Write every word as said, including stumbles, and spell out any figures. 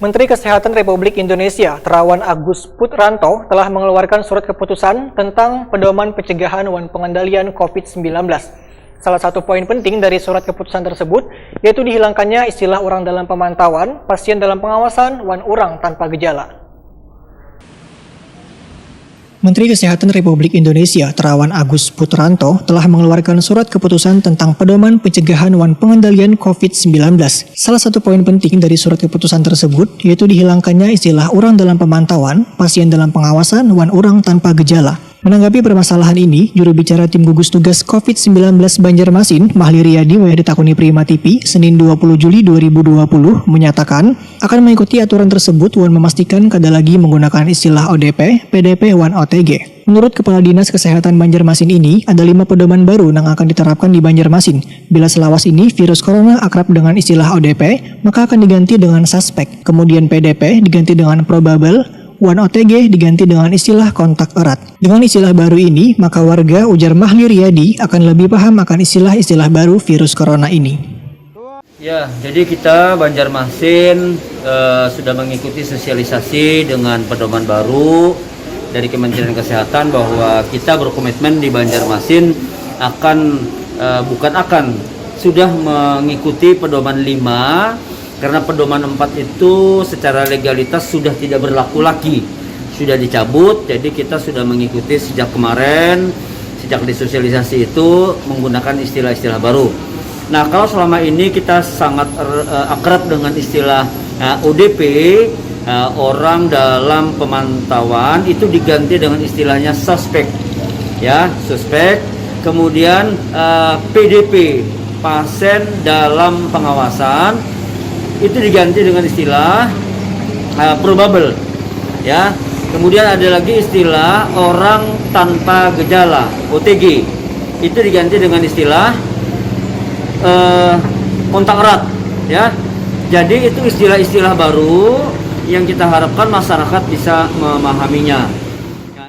Menteri Kesehatan Republik Indonesia, Terawan Agus Putranto, telah mengeluarkan surat keputusan tentang pedoman pencegahan wan pengendalian covid sembilan belas. Salah satu poin penting dari surat keputusan tersebut yaitu dihilangkannya istilah orang dalam pemantauan, pasien dalam pengawasan, wan orang tanpa gejala. Menteri Kesehatan Republik Indonesia, Terawan Agus Putranto, telah mengeluarkan surat keputusan tentang pedoman pencegahan wan pengendalian covid sembilan belas. Salah satu poin penting dari surat keputusan tersebut yaitu dihilangkannya istilah orang dalam pemantauan, pasien dalam pengawasan, wan orang tanpa gejala. Menanggapi permasalahan ini, juru bicara tim gugus tugas covid sembilan belas Banjarmasin, Mahli Riyadi, wayah ditakuni Prima T V, Senin dua puluh Juli dua ribu dua puluh, menyatakan akan mengikuti aturan tersebut wan memastikan kada lagi menggunakan istilah O D P, P D P, wan O T G. Menurut Kepala Dinas Kesehatan Banjarmasin ini, ada lima pedoman baru yang akan diterapkan di Banjarmasin. Bila selawas ini virus corona akrab dengan istilah O D P, maka akan diganti dengan suspek. Kemudian P D P diganti dengan probable, wan O T G diganti dengan istilah kontak erat. Dengan istilah baru ini, maka warga, ujar Mahli Riyadi, akan lebih paham akan istilah-istilah baru virus corona ini. Ya, jadi kita Banjarmasin eh, sudah mengikuti sosialisasi dengan pedoman baru dari Kementerian Kesehatan bahwa kita berkomitmen di Banjarmasin akan eh, bukan akan sudah mengikuti pedoman lima, karena pedoman empat itu secara legalitas sudah tidak berlaku lagi, sudah dicabut. Jadi kita sudah mengikuti sejak kemarin, sejak disosialisasi itu menggunakan istilah-istilah baru. Nah, kalau selama ini kita sangat er- eh, akrab dengan istilah eh, O D P, eh, orang dalam pemantauan, itu diganti dengan istilahnya suspek, ya, suspek. Kemudian eh, P D P, pasien dalam pengawasan, itu diganti dengan istilah eh, probable, ya. Kemudian ada lagi istilah orang tanpa gejala, O T G, itu diganti dengan istilah eh, kontak erat, ya. Jadi itu istilah-istilah baru yang kita harapkan masyarakat bisa memahaminya.